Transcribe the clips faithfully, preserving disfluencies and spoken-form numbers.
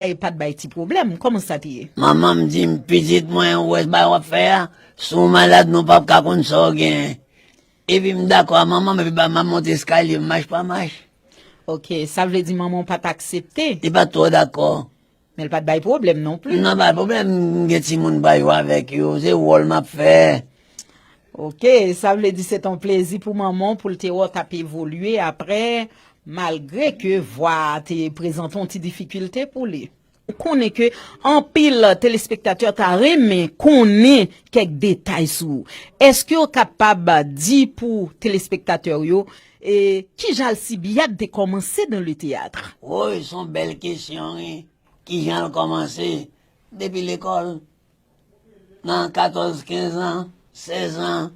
bagay pa t bay ti pwoblèm. Kòman sa te ye? Manman m di m, "Pitit mwen, ou wè bagay w ap fè a? Si w malad, nou p ap ka konn sa w genyen." Epi m dakò a manman m, epi ba m ap monte eskalye, mach pa mach. Ok, sa vle di manman w pa t aksepte? Li pa t twò dakò. Men l pa t bay pwoblèm non plis. Non, pa pwoblèm, m gen timoun pa jwe avèk yo, se wòl m ap fè. Ok, sa vle di se t on plezi pou manman w pou l te wè w t ap evolye apre, malgre ke vwa a te prezante yon ti difikilte pou li. Ou konnen ke anpil telespektatè ta renmen konnen kèk detay sou ou. Èske w kapab di pou telespektatè yo, e, kijan Alcibiade te kòmanse dans le théâtre? Woy, se yon bèl kesyon, wi. Kijan l kòmanse? Depi lekòl. Nan katòz, kenz an, sèz an,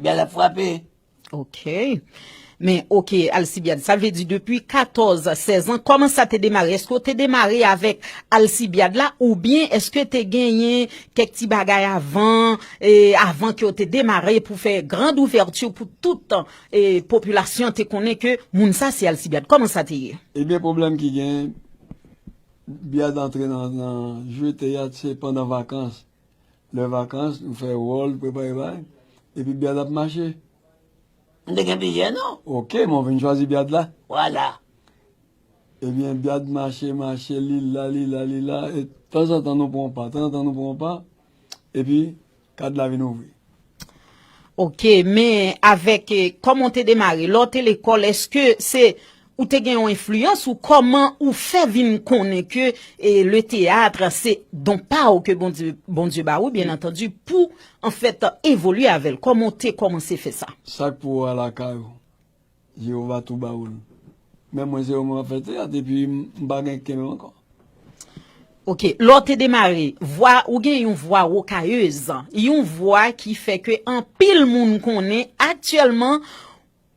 Byad ap frape. Ok. Men, ok, Alcibiade, sa vle di depi katòz, sèz an, kòman sa te demare? Èske w te demare avèk Alcibiade la, oubyen èske te genyen kèk ti bagay avan, e, avan ke w te demare pou fè grand ouvèti pou tout, e, popilasyon te konnen ke moun sa se Alcibiade? Kòman sa te ye? Ebyen, pwoblèm ki genyen, Byad antre nan, nan jwe teyat, se pandan vakans. Lè vakans, nou fè wòl, prepare bagay. Epi Byad ap mache. M te gen plizyè non. Ok, men w vin chwazi Byad la. Vwala. Ebyen, Byad mache, mache, li la, li la, li la. E tanzantan nou pran pa, tanzantan nou pran pa. Epi, kad la vin ouvri. Ok, men avèk, e, kòman w te demare? Lè w te lekòl, èske se ou te gen yon enfliyans ou kòman ou fè vin konnen ke, e, le teyat se don pa w ke Bondye, Bondye ba ou, byen antandi, pou, anfèt, evolye avè l? Kòman w te kòmanse fè sa? Sa k pou ou a lakay ou, Jewova tou ba ou l. Men mwen, se yon mwen ap fè teyat, epi m, m pa gen kenbe ankò. Ok, lè w te demare, vwa, ou gen yon vwa wokayez, yon vwa ki fè ke anpil moun konnen aktyèlman,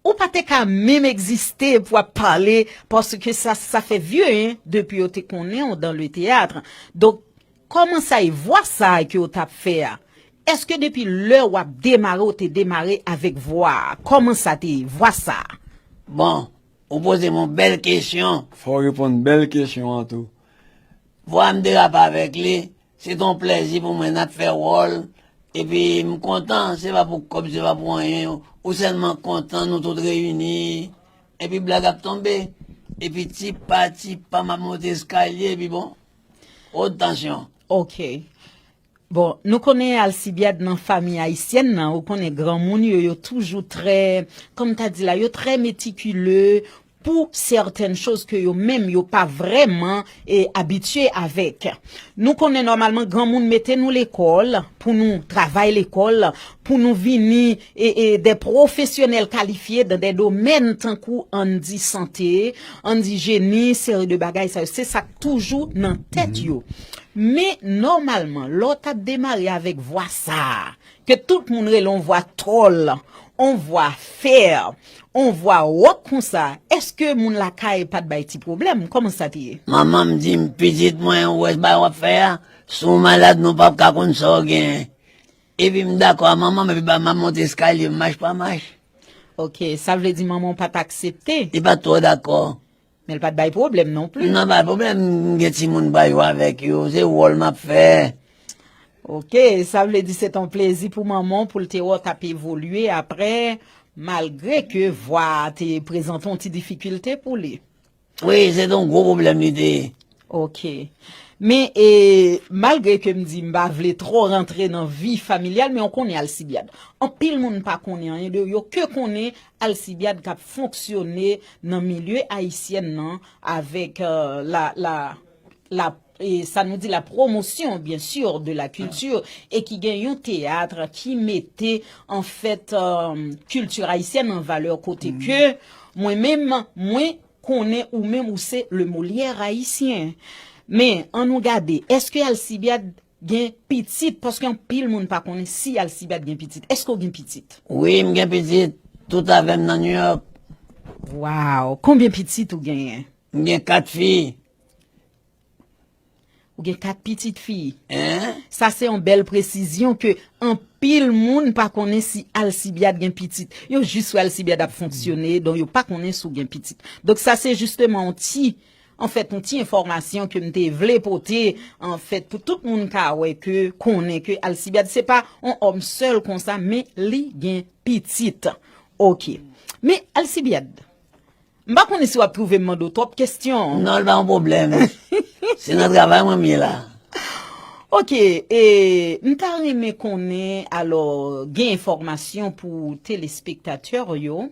ou pa te ka menm egziste pou ap pale, paske sa, sa fè vye, en, depi yo te konnen w dans le théâtre. Donk, kòman sa ye vwa sa a ke w t ap fè a? Èske depi lè w ap demare, w te demare avèk vwa a? Kòman sa te ye, vwa sa a? Bon, ou poze m yon bèl kesyon. Fò w reponn bèl kesyon an tou. Vwa a m derape avèk li, se t on plèzi pou mwen, n ap fè wòl, epi m kontan, se pa pou kòb, se pa pou anyen, ou sèlman kontan, nou tout reyini, epi blag ap tonbe, epi ti pa, ti pa, m ap monte eskalye, epi bon, wot tansyon. Ok. Bon, nou konnen Alcibiade nan fanmi ayisyèn nan, ou konnen granmoun yo, yo toujou trè, kòm ta di la, yo trè metikile pou sètèn choz ke yo menm yo pa vrèman, e, abitye avèk. Nou konnen nòmalman granmoun mete nou lekòl, pou nou travay lekòl, pou nou vini, e, e, de pwofesyonèl kalifye dan de domèn tankou, ann di, sante, ann di, jeni, seri de bagay sa yo. Se sa k toujou nan tèt yo. Men, nòmalman, lè w t ap demare avèk vwa sa a, ke tout moun rele yon vwa tòl, yon vwa fè, yon vwa wòk konsa, èske moun lakay pa t bay ti pwoblèm? Kòman sa te ye? Manman m di m, "Pitit mwen, ou wè bagay w ap fè a? Si w malad, nou p ap ka konn sa w genyen." Epi m dakò a manman m, epi ba m ap monte eskalye, mach pa mach. Ok, sa vle di manman w pa t aksepte? Li pa t twò dakò. Men l pa t bay pwoblèm non plis. Non, pa pwoblèm, m gen timoun pa jwe avèk yo, se wòl m ap fè. Ok, sa vle di se t on plezi pou manman w pou l te wè w t ap evolye apre, malgre ke vwa a te prezante yon ti difikilte pou li. Wi, se t on gwo pwoblèm li te ye. Ok. Men, e, malgre ke m di m pa vle twò rantre nan vi familyal, men w konnen Alcibiade. Anpil moun pa konnen anyen de yo, ke konnen Alcibiade k ap fonksyone nan milye ayisyèn nan avèk, euh, la, la, la, e sa nou di la promotion, bien sûr, de la culture, e ki gen yon teyat ki mete, an fèt, euh, kilti ayisyèn an valè kote ke mwen menm, mwen konnen ou menm ou se le Molière haïtien. Men, ann nou gade, èske Alcibiade gen pitit? Paske anpil moun pa konnen si Alcibiade gen pitit. Èske w gen pitit? Wi, m gen pitit. Tout avè m nan New York. Waw! Konbyen pitit ou genyen? M gen kat fi. Ou gen kat pitit fi? Hein? Sa se yon bèl presizyon ke anpil moun pa konnen si Alcibiade gen pitit. Yo jis wè Alcibiade ap fonksyone, donk yo pa konnen si w gen pitit. Donk sa se jisteman yon ti Anfèt, yon ti enfòmasyon ke m te vle pote, anfèt, pou tout moun ka wè ke, konnen ke Alcibiade se pa yon òm sèl konsa, men li gen pitit. Oke. Men Alcibiade, m pa konnen si w ap twouve m mande w twòp kesyon. Non, li pa yon pwoblèm. Se nan travay mwen m ye la. Oke, e m ta renmen konnen, alò, gen enfòmasyon pou telespektatè yo,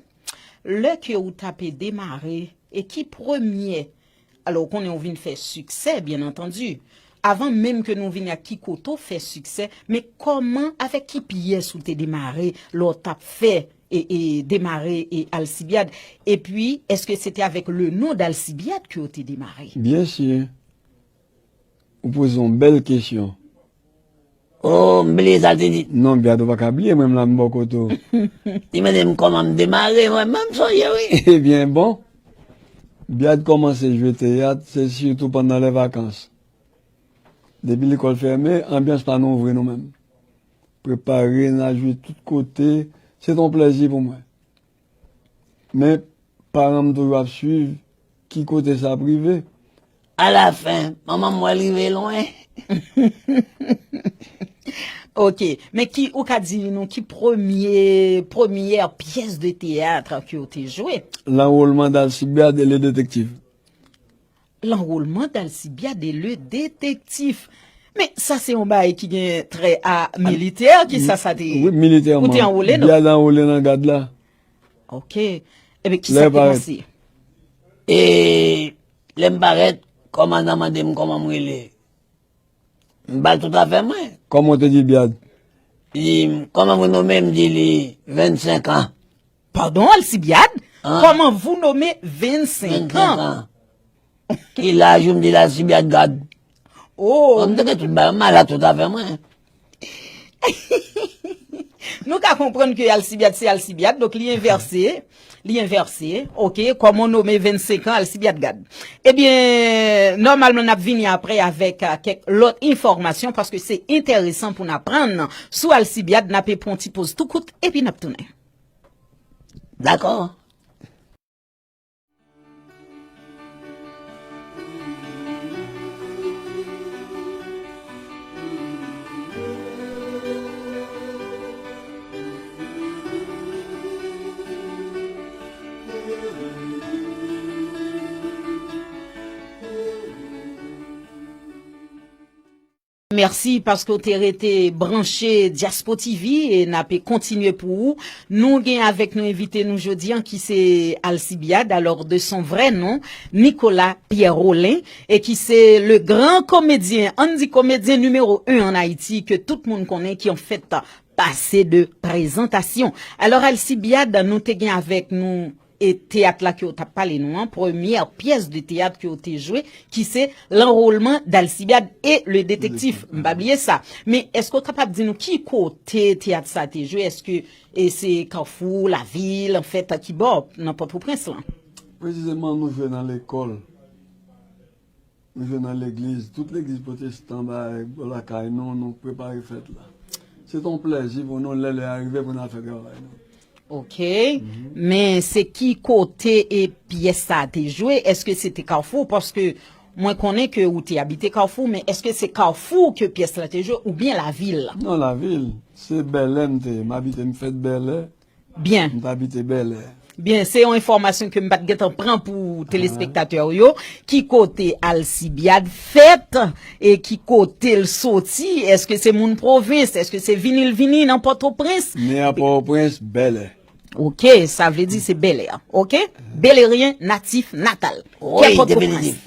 lè ke ou t ape demare, e ki premyè, alò, ou konnen ou vin fè siksè, byen antandi, avan menm ke nou vin ak ki kote w fè siksè, men kòman, avèk ki pyès ou te demare lè w t ap fè, e, e, demare, e, Alcibiade? Epi, èske se te avèk le non d'Alcibiade ke w te demare? Byen si. Ou poze yon bèl kesyon. Oh, m bliye sa l te di. Non, Biad, ou pa ka bliye, mwen m la, m bò kote w. Li mande m kòman m demare, mwen menm m sonje, wi. Ebyen, bon. Biad kòmanse jwe teyat, se sitou pandan lè vakans. Depi lekòl fèmen, anbyans pa nou vre nou menm. Prepare, n a jwe tout kote, se t on plèzi pou mwen. Men, paran m toujou ap swiv ki kote sa ap rive. Alafen, manman m wè l rive lwen. Oke, men ki, ou ka di nou ki premye, premyè pyès de teyat ke w te jwe? L'enrôlement d'Alcibiade et le détective. L'enrôlement d'Alcibiade et le détective. Men sa se yon bagay ki gen trè a militè, ki sa sa te ye? Wi, militèman. Ou te anwole, non? Biad anwole nan gad la. Oke. Ebyen, ki sa te pase? E lè m parèt, kòmandan mande m kòman m rele. M ba l tout afè mwen. Kòman w te di l, Biad? Li di m, "Comment vous nommez?" M di li, "Vennsenk an." Pardon, Alcibiade? An? "Comment vous nommez?" Vennsenk an. Vennsenk an. Ki laj ou? M di l, "Alcibiade Gad." Oh. M te gen tout bagay, m al ak tout afè mwen. Nou ka konprann ke Alcibiade se Alcibiade, donk li envèse. Li envèse. Oke, comment vous nommez? Vennsenk an, Alcibiade Gad. Ebyen, nòmalman, n ap vini apre avèk, a, kèk lòt enfòmasyon, paske se enteresan pou n aprann sou Alcibiade. N ape pran yon ti poz tou kout, epi n ap tounen. Dakò. Mèsi paske w te rete branche Diaspo T V e n ape kontinye pou ou. Nou gen avèk nou envite nou jodi a ki se Alcibiade, alors de son vrai nom, Nicolas Pierre Rolin, e ki se le grand comédien, ann di comédien numéro un en Haïti, ke tout moun konnen, ki an fèt pase de prezantasyon. Alors Alcibiade, nou te gen avèk nou e teyat la ke w t ap pale nou an, premyè pyès de teyat ke w te jwe, ki se L'enrôlement d'Alcibiade et le détective. M pa bliye sa. Men èske w kapab di nou ki kote teyat sa te jwe? Èske, e, se Kafou, Lavil, anfèt, ki bò nan Pòtoprens lan? Presizeman, nou jwe nan lekòl. Nou jwe nan legliz, tout legliz pwotestan, bay bò lakay nou, nou prepare fèt la. Se t on plèzi pou nou lè lè a rive pou n al fè travay nou. Oke. Men se ki kote e pyès sa a te jwe? Èske se te Kafou? Paske mwen konnen ke ou te abite Kafou, men èske se Kafou ke pyès la te jwe oubyen Lavil? Non, Lavil. Se Bèlè m te ye. M abite, m fèt Bèlè. Byen. M t abite Bèlè. Byen, se yon enfòmasyon ke m pa t gentan pran pou telespektatè yo. Ki kote Alcibiade fèt e ki kote l soti? Èske se moun pwovens? Èske se vini l vini nan Pòtoprens? Ne a Pòtoprens, Bèlè. Oke, sa vle di se Bèlè. Oke? Beleryen natif natal. Kè Pòtoprens.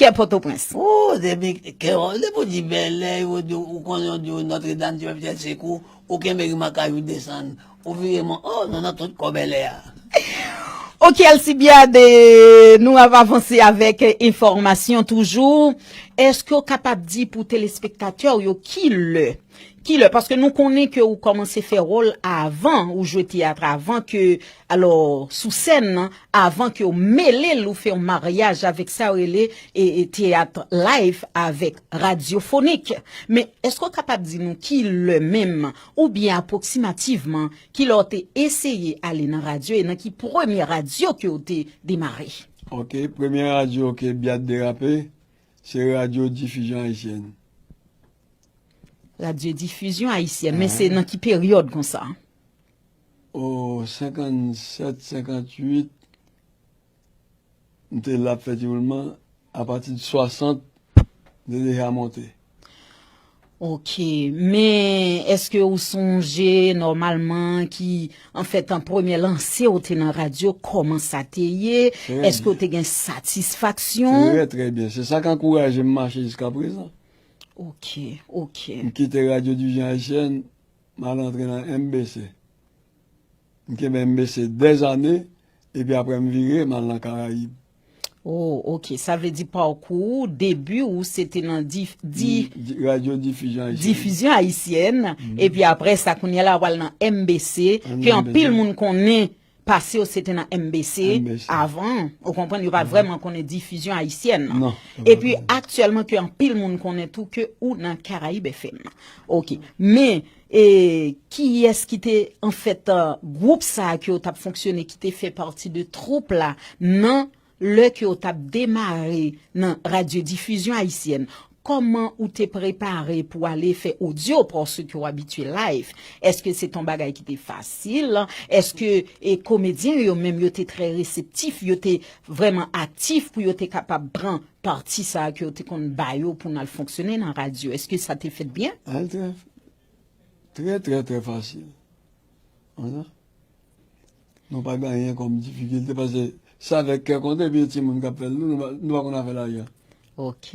Kè Pòtoprens. Oh, depi, kè, depi w di Bèlè, yo di, ou konnen yo di w Nòtredam, ti pèp tèt sekou, ou kenbe ri makaj ou desann, ou vire mwen, oh, non, nan tout kò Bèlè a. Oke, Alcibiade, nou ap avanse avèk, eh, enfòmasyon toujou. Èske w kapab di pou telespektatè w yo ki lè Ki lè? Paske nou konnen ke ou kòmanse fè wòl avan, ou jwe teyat avan ke, alò, sou sèn nan, avan ke ou mele l, ou fè yon maryaj avèk sa yo rele, e, e, teyat live avèk radyofonik. Men, èske w kapab di nou ki lè menm, oubyen apwoksimativman, ki lè w te eseye ale nan radyo e nan ki premye radyo ke w te demare? Ok, premye radyo ke Biad derape, se Radyo Difizyon Ayisyèn. Radyo Difizyon Ayisyèn, men se nan ki peryòd konsa? O senkannsèt, senkantuit, m te la ap fè ti woulman, apati de swasant, m te deja monte. Ok, men èske ou sonje nòmalman ki, anfèt, an premye lanse ou te nan radyo, kòman sa te ye? Èske ou te gen satisfaksyon? Trè, trè byen. Se sa k ankouraje m mache jiska prezan. Ok, ok. M kite Radyo Difizyon Ayisyèn, m al antre nan M B C. M kenbe M B C dèzane, epi apre m vire, m al nan Karayib. Oh, ok. Sa vle di pakou ou, debi ou, se te nan di, di, Di- Radyo Difizyon Ayisyèn. Difizyon Ayisyèn, epi apre sa, kounye a la, w al nan M B C, ke anpil moun konnen pase yo se te nan M B C M B C. Avan, ou konprann, yo pa t vrèman konnen Difizyon Ayisyèn nan. Non. Epi, aktyèlman, ke anpil moun konnen tou ke ou nan Karayib F M. Ok. Men, e, kiyès ki te, anfèt, gwoup sa a ke w t ap fonksyone, ki te fè pati de twoup la, nan lè ke w t ap demare nan Radyo Difizyon Ayisyèn? Kòman ou te prepare pou ale fè odyo, paske w abitye live? Èske se t on bagay ki te fasil? Èske, e, komedyen yo menm, yo te trè reseptif, yo te vrèman aktif pou yo te kapab pran pati sa a ke yo te konn ba yo pou n al fonksyone nan radyo? Èske sa te fèt byen? Al trè, trè, trè, trè fasil. Konsa. Nou pa gen anyen kòm difikilte, paske se avèk kè kontan, epi timoun k ap fè l, nou, nou pa, nou pa konn afè lajan. Ok,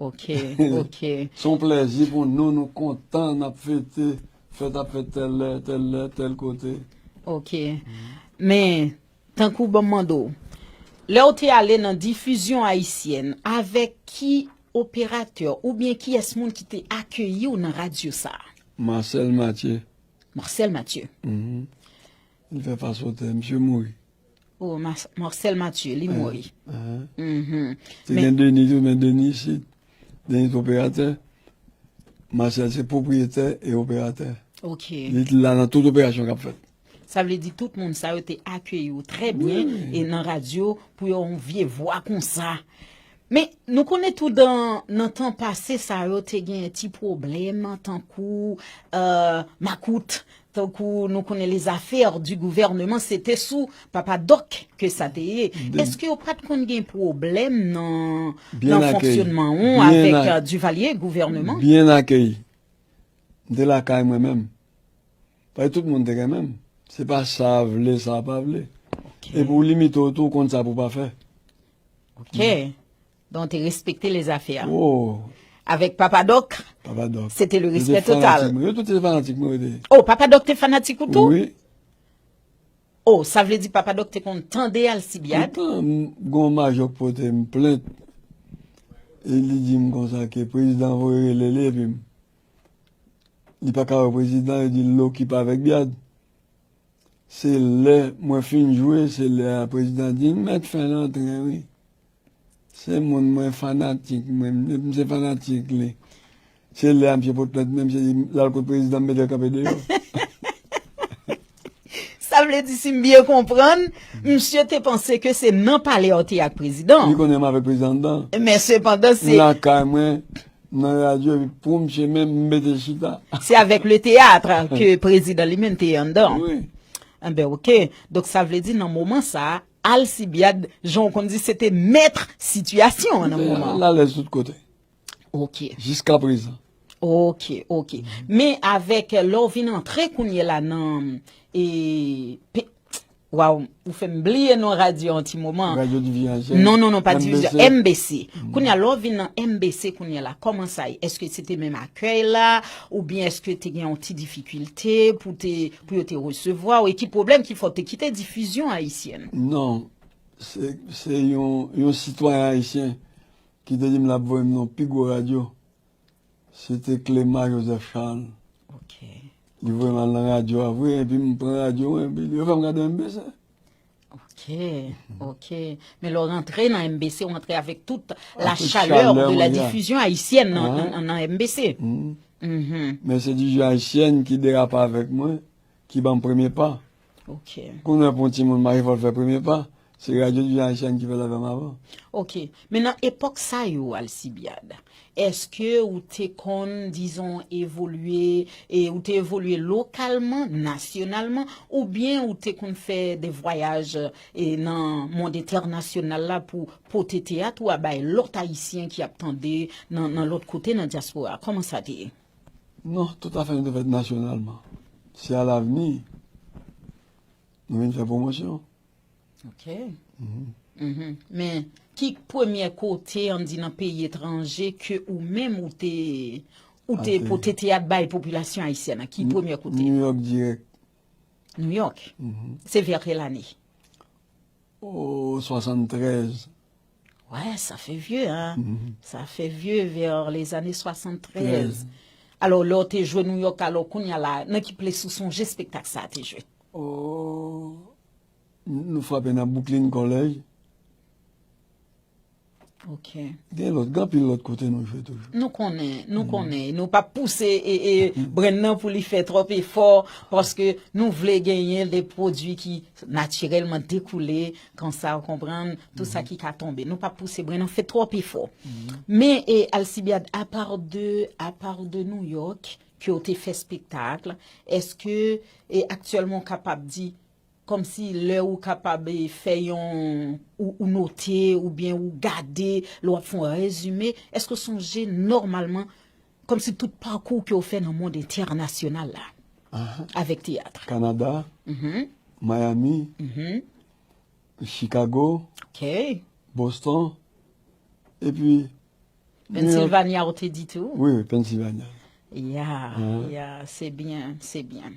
ok, ok. Se yon plèzi pou nou, nou kontan, n ap fete, fèt ap fèt tèl lè, tèl lè, tèl kote. Ok. Men, tankou ban m mande w, lè w te ale nan Difizyon Ayisyèn, avèk ki operatè oubyen kiyès moun ki te akeyi w nan radyo sa a? Marcel Mathieu. Marcel Mathieu. Mhm. Li fè fas o tè, misye mouri. Oh, Mas- Marcel Mathieu, li mouri. Ahan. Mhm. Te gen Denis tou, men Denis se, Denis te operatè. Marcel se pwopriyetè e operatè. Ok. Li te la nan tout operasyon k ap fèt. Sa vle di tout moun sa yo te akeyi w trè byen e nan radyo pou yon vye vwa konsa. Men, nou konnen tou dan, nan tan pase sa yo te gen ti pwoblèm, tankou, euh, makout, tankou nou konnen les affaires du gouvernement, se te sou Papa Doc ke sa te ye. Èske yo pa t konn gen pwoblèm nan, Byen nan akèyi. Fonksyonman ou Byen avèk ak- euh, Duvalier, gouvènman? Byen akèyi. M te lakay mwen menm. Paske tout moun te renmen m. Se pa sa vle, sa pa vle. E pou w limite w tou, w konn sa pou w pa fè. Ok. Donk, te respekte les affaires. Oh, Avèk Papa Doc, Papa Doc. se te le Yo te respect total. Fanatik mwen. Yo tout te fanatik mwen, yo te. Oh, Papa Doc te fanatik ou tou? Wi. Oh, sa vle di Papa Doc te konn tande Alcibiade? Poutan, m- gon majò k pote m plent. E li di m konsa ke prezidan voye rele li epi m- li pa ka wè prezidan, li di l okipe avèk Biad. Se lè mwen fin jwe, se lè a prezidan di m mèt fè l antren, wi. Se moun mwen fanatik, mwen, m se fanatik li. Se lè a misye pot plent mwen, misye di l al kot prezidan, m mete l kanpe deyò. Sa vle di, si m byen konprann, misye te panse ke se nan palè a w te ye ak prezidan. Li konnen m avèk prezidan anndan. Men sepandan, M se lakay mwen, m nan radyo, epi pou misye menm, m mete chita. se avèk le teyat ke prezidan li menm te ye anndan. Wi. Enben, ok. Donk, sa vle di, nan moman sa a, Alcibiade, jan w konn di, se te mèt sitiyasyon an nan moman. L alèz tout kote. Ok. Jiska prezan. Ok, ok. Men avèk lè w vin antre kounye la nan, e, pe- waw, ou fè m bliye non radyo an ti moman. Radyo Divizyon Ayisyèn. Non, non, non, pa M B C. Divizyon, M B C. Kounye a, lè w vin nan M B C kounye la, kòman sa ye? Èske se te menm akèy la, oubyen èske te gen yon ti difikilte pou te, pou yo te resevwa w? E ki pwoblèm ki fè w te kite Difizyon Ayisyèn? Non, se, se yon, yon sitwayen ayisyen ki te di m l ap voye m nan pi gwo radyo. Se te Clément Joseph Charles. Ok. Li voye m al nan radyo a vre, epi m pran radyo, epi yo fè m gade M B C. Ok, ok. Men lè w rantre nan M B C, w rantre avèk tout la Tout chaleur chaleur de la mwen, ya. Diffusion Haïtienne nan, Hein? nan, nan M B C. Mhm. Mhm. Men se Divizyon Ayisyèn ki derape avèk mwen, ki ban m premye pa. Ok. Kounye a pou yon timoun mache fò l fè premye pa. Se Radyo Divin Ayisyen ki fè l avè m avan. Ok. Men nan epòk sa yo, Alcibiade, èske ou te konn, dizon, evolye, e ou te evolye lokalman, nasyonalman, oubyen ou te konn fè de vwayaj e nan mond entènasyonal la pou pote teyat ou a bay lòt Ayisyen ki ap tande nan, nan lòt kote nan dyaspora? Kòman sa te ye? Non, tout afè nou te fèt nasyonalman. Se alavni, nou vin fè pwomosyon. Ok. Mhm. Men, ki premye kote, ann di nan peyi etranje, ke ou menm ou te, ou te pote teyat bay popilasyon ayisyèn nan? Ki premye kote? New York dirèk. New York. Se vè kèl ane? O swasanntrèz. Ouais, ça fait vieux, hein? Ça fait vieux vers les années soixante-treize. Alò, lè w te jwe New York, alò, kounye a la, nan ki plas ou sonje espektak sa a te jwe? Oh, nou frape nan Brooklyn College. Ok. Gen lòt, gen anpil lòt kote nou jwe toujou. Nou konnen, nou konnen. Nou p ap pouse e, e, Brenn nan pou li fè twòp efò, paske nou vle genyen de pwodui ki natirèlman dekoule, konsa, w konprann, tout sa ki ka tonbe. Nou p ap pouse Brenn nan fè twòp efò. Men, e, Alcibiade, apa de, apa de New York, ke w te fè espektak, èske, e, aktyèlman w kapab di, kòmsi lè ou kapab, e, fè yon, ou, ou note, oubyen ou gade, lè w ap fè yon rezime, èske w sonje nòmalman, kòmsi tout pakou ke w fè nan mond entènasyonal la, avèk teyat? Kanada, Miami, Chicago, Ok. Boston, epi Pennsylvania, ou te di tou? Wi, wi, Pennsylvania. Ya, ya, se byen, se byen.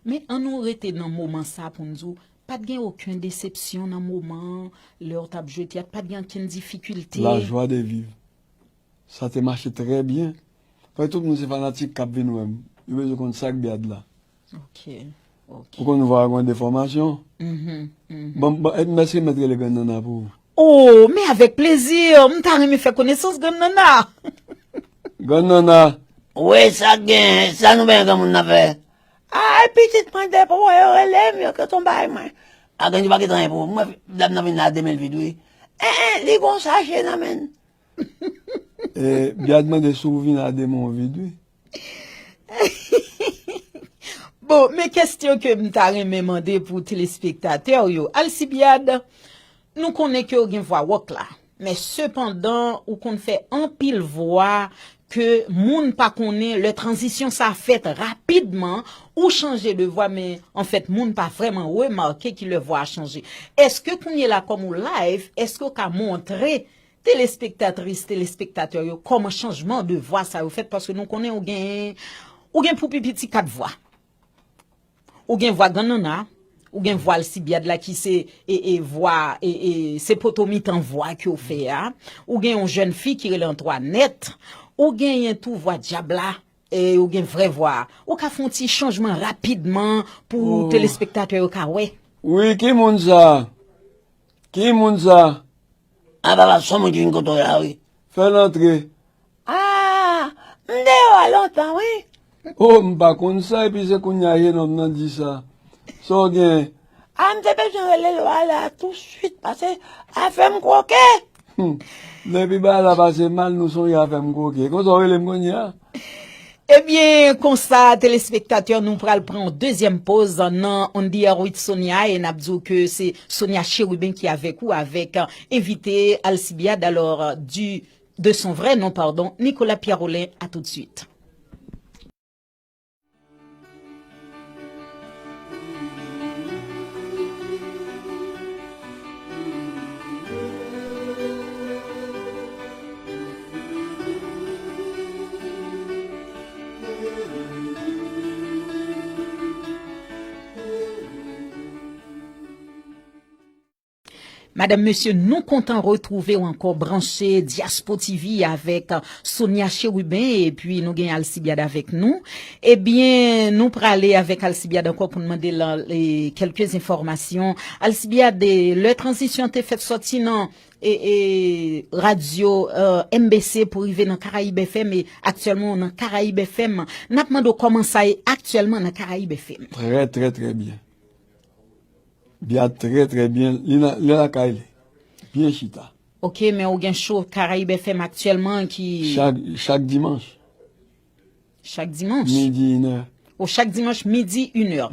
Men ann nou rete nan moman sa pou n di w, pa t gen okenn desepsyon nan moman an, lè w t ap jwe teyat, pa t gen okenn difikilte? La joie de vivre. Sa te mache trè byen. Paske tout moun se fanatik k ap vin wè m. Yo bezwen konn sa k Biad la. Ok, ok. Ou konn vwa a gen de fòmasyon. Bon, bon, e mèsi mèt rele Grann Nanna pou ou. Oh, men avèk plezi, m ta renmen fè konesans Grann Nanna. Grann Nanna. Wi, sa k gen, sa nou benyen granmoun nan fè? Ay, pitit mwen depi w wè yo rele m, yo ke tonbe ay mwen. A Grann, yo pa gen anyen pou ou. Mwen, dam nan vin la de men l vid, wi. En, en, li gon sache nan men l. E, Biad mande si w vin a de men w vid, wi. Bon, men kesyon ke m ta renmen mande pou telespektatè yo. Alcibiade, nou konnen ke w gen vwa wòk la. Men sepandan, ou konn fè anpil vwa ke moun pa konnen, lè tranzisyon sa fèt rapidman, ou chanje de vwa, men anfèt, moun pa vrèman remake ki lè vwa a chanje. Èske kounye la, kòm ou live, èske w ka montre telespektatris, telespektatè yo, kòman chanjman de vwa sa yo fèt, paske nou konnen ou gen, ou gen pou pi piti kat vwa. Ou gen vwa Grann Nanna, ou gen vwa Alcibiade la ki se, e, e, vwa, e, e, se poto mitan vwa ke w fè a. Ou gen yon jèn fi ki rele Antoinette. Ou genyen tou vwa dyab la, e ou gen vrè vwa a. Ou ka fè yon ti chanjman rapidman pou telespektatè yo ka wè. Wi, ki moun sa? Ki moun sa? A papa, s on moun ki vin kote w la, wi. Fè l antre. Ah, m deyò a lontan, wi. Oh, m pa konn sa, epi se kounye a jenòm nan di sa. Sa w gen? Ah, m te bezwen rele lwa la touswit, paske afè m kwoke. Hmm. Depi bagay la pase mal, nou sonje afè m kwoke. Konsa w rele m kounye a? Ebyen, konsa, telespektatè, nou pral pran yon dezyèm poz nan On the Air with Sonia, e n ap di w ke se Sonia Chérubin ki avèk ou, avèk, euh, envite Alcibiade, alors, euh, du, de son vrai nom, pardon, Nicolas Pierre Rolin. À tout de suite. Madanm, mesye, nou kontan retwouve w ankò branche Diaspo TV avèk, euh, Sonia Chérubin, epi nou gen Alcibiade avèk nou. Ebyen, nou prale avèk Alcibiade ankò pou n mande l, e, kèlke enfòmasyon. Alcibiade, e, lè tranzisyon te fèt sòti nan, e, e, radyo, euh, M B C pou rive nan Caraïbes F M, e aktyèlman w nan Caraïbes F M. N ap mande w kòman sa ye aktyèlman nan Caraïbes F M. Trè, trè, trè byen. Biad trè, trè byen. Li nan, li lakay li. Byen chita. Ok, men ou gen show Caraïbes F M aktyèlman ki Chak, chak dimanch. Chak dimanch? Midi, inè. O, chak dimanch, midi, inè.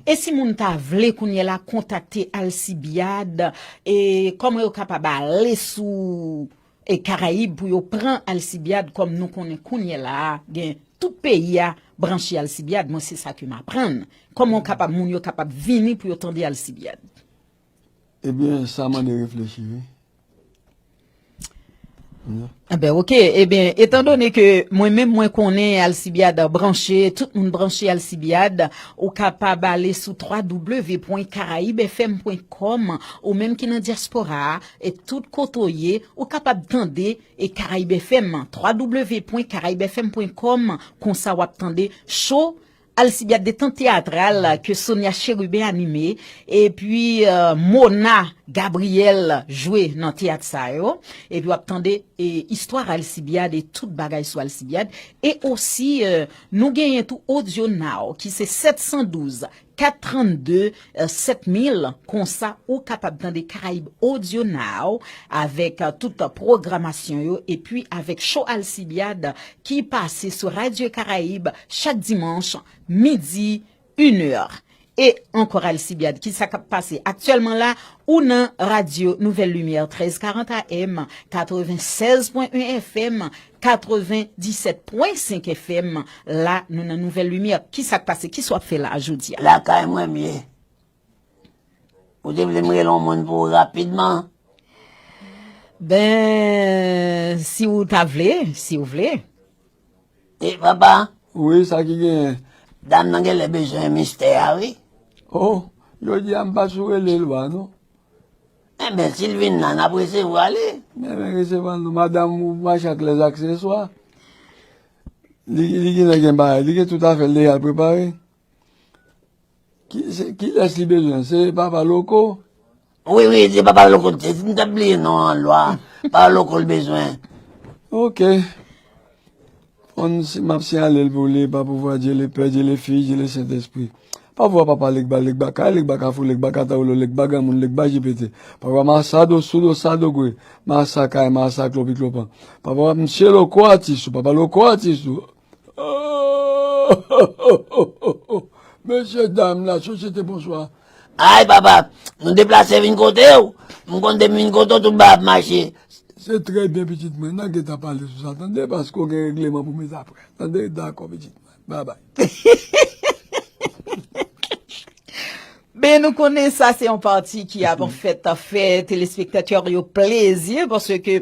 E si moun ta vle kounye la kontakte Alcibiade, e kòman yo kapab ale sou e Karayib pou yo pran Alcibiade, kòm nou konnen kounye la a, gen tout peyi a branche Alcibiade, mwen se sa ke m aprann. Kòman w kapab, moun yo kapab vini pou yo tande Alcibiade? Ebyen, sa mande reflechi, wi. Ebyen, ok. Ebyen, etandone ke mwen menm, mwen konnen Alcibiade branche, tout moun branche Alcibiade, ou kapab ale sou w w w pwen karayib f m pwen kòm, ou menm ki nan dyaspora a, e tout kote w ye, ou kapab tande e Karayib F M, w w w pwen karayib f m pwen kòm, konsa w ap tande show Alcibiade, détente théâtrale ke Sonia Chérubin anime, epi, euh, Mona Gabriel jwe nan teyat sa yo, epi w ap tande, e, istwa Alcibiade e tout bagay sou Alcibiade, e osi, euh, nou genyen tou Audio Now, ki se sèt san douz, kat trannde, euh, sèt mil, konsa ou kapab tande Karayib Audio Now avèk, euh, tout pwogramasyon yo, epi avèk show Alcibiade ki pase sou Radio Caraïbe chak dimanch midi, inè. E ankò Alcibiade, kisa k ap pase aktyèlman la? Ou nan radyo Nouvèl Limyè, trèz karant A M, katrevennsèz pwen en F M, katrevenndisèt pwen senk F M. La, nou nan Nouvèl Limyè. Kisa k pase? Kisa w ap fè la jodi a? Lakay mwen m ye. Ou te vle m rele yon moun pou ou rapidman? Ben, si w ta vle, si w vle. E, papa? Wi, sa ki genyen? Dam nan genlè bezwen mistè a, wi. Oh, jodi a m pa sou rele lwa, non. Enben, si l vin la, n ap resevwa li. Men, men resevwa l, non. Madanm ou mache ak lèzakseswa. Li, li genlè gen bagay, li gen tout afè l deja l prepare. Ki, se, kilès li bezwen? Se Papa Loko? Wi, wi, se Papa Loko. Se, m t ap bliye non an lwa. Papa Loko l bezwen. Ok. Fòn si, m ap siyale l pou li, pa pouvwa Dye le Pè, Dye le Fis, Dye le Sentespri. Pa pouvwa Papa Legba, Legba Kay, Legba Kafou, Legba Katawoulo, Legba Granmoun, Legba Jipete. Pa pouvwa Masado, Soudo, Sado Gwe, Masa Kay, Masa Klopi Klopan. Pa pouvwa Msye Loko atis ou, Papa Loko atis ou. Mesye dam la, sosyete, bonswa. Ay, papa, nou deplase vin kote w. M konn depi m vin kote w, tout bagay ap mache. Se trè byen, pitit mwen. N a gentan pale sou sa, tande, paske w gen regleman pou mete aprè. Tande, dakò, pitit mwen. Babay. Ben, nou konnen sa se yon pati ki ap, anfèt, fè telespektatè yo plezi, paske,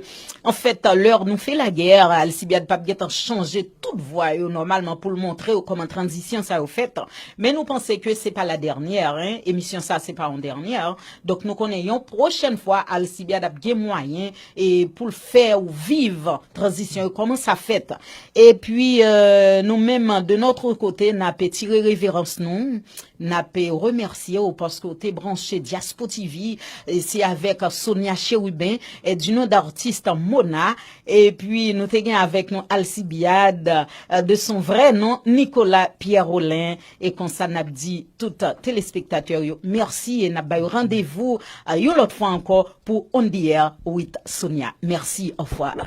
anfèt, lè nou fè lagè, Alcibiade p ap gentan chanje tout vwa yo nòmalman pou l montre w kòman tranzisyon sa yo fèt. Men nou panse ke se pa la dènyè, en, emisyon sa se pa yon dènyè. Donk, nou konnen yon pwochèn fwa, Alcibiade ap gen mwayen e pou l fè w viv tranzisyon yo, kòman sa fèt. Epi, euh, nou menm, de notre côté, n ap tire reverans nou, n ap remèsye w paske w te branche Diaspo T V, e se avèk Sonia Chérubin, e du nom d'artiste Mona, epi nou te gen avèk nou Alcibiade, euh, de son vrai nom, Nicolas Pierre Rolin, e konsa n ap di tout telespektatè yo mèsi e n ap ba yo randevou, euh, yon lòt fwa ankò pou On the Air with Sonia. Mèsi, au revoir.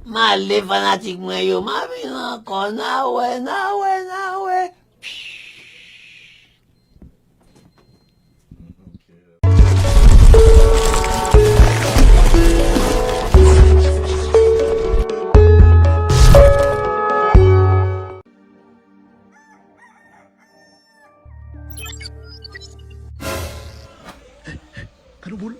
M ale fanatik mwen yo, m a vin ankò, n a wè, n a wè, n a wè. Gade yon boul.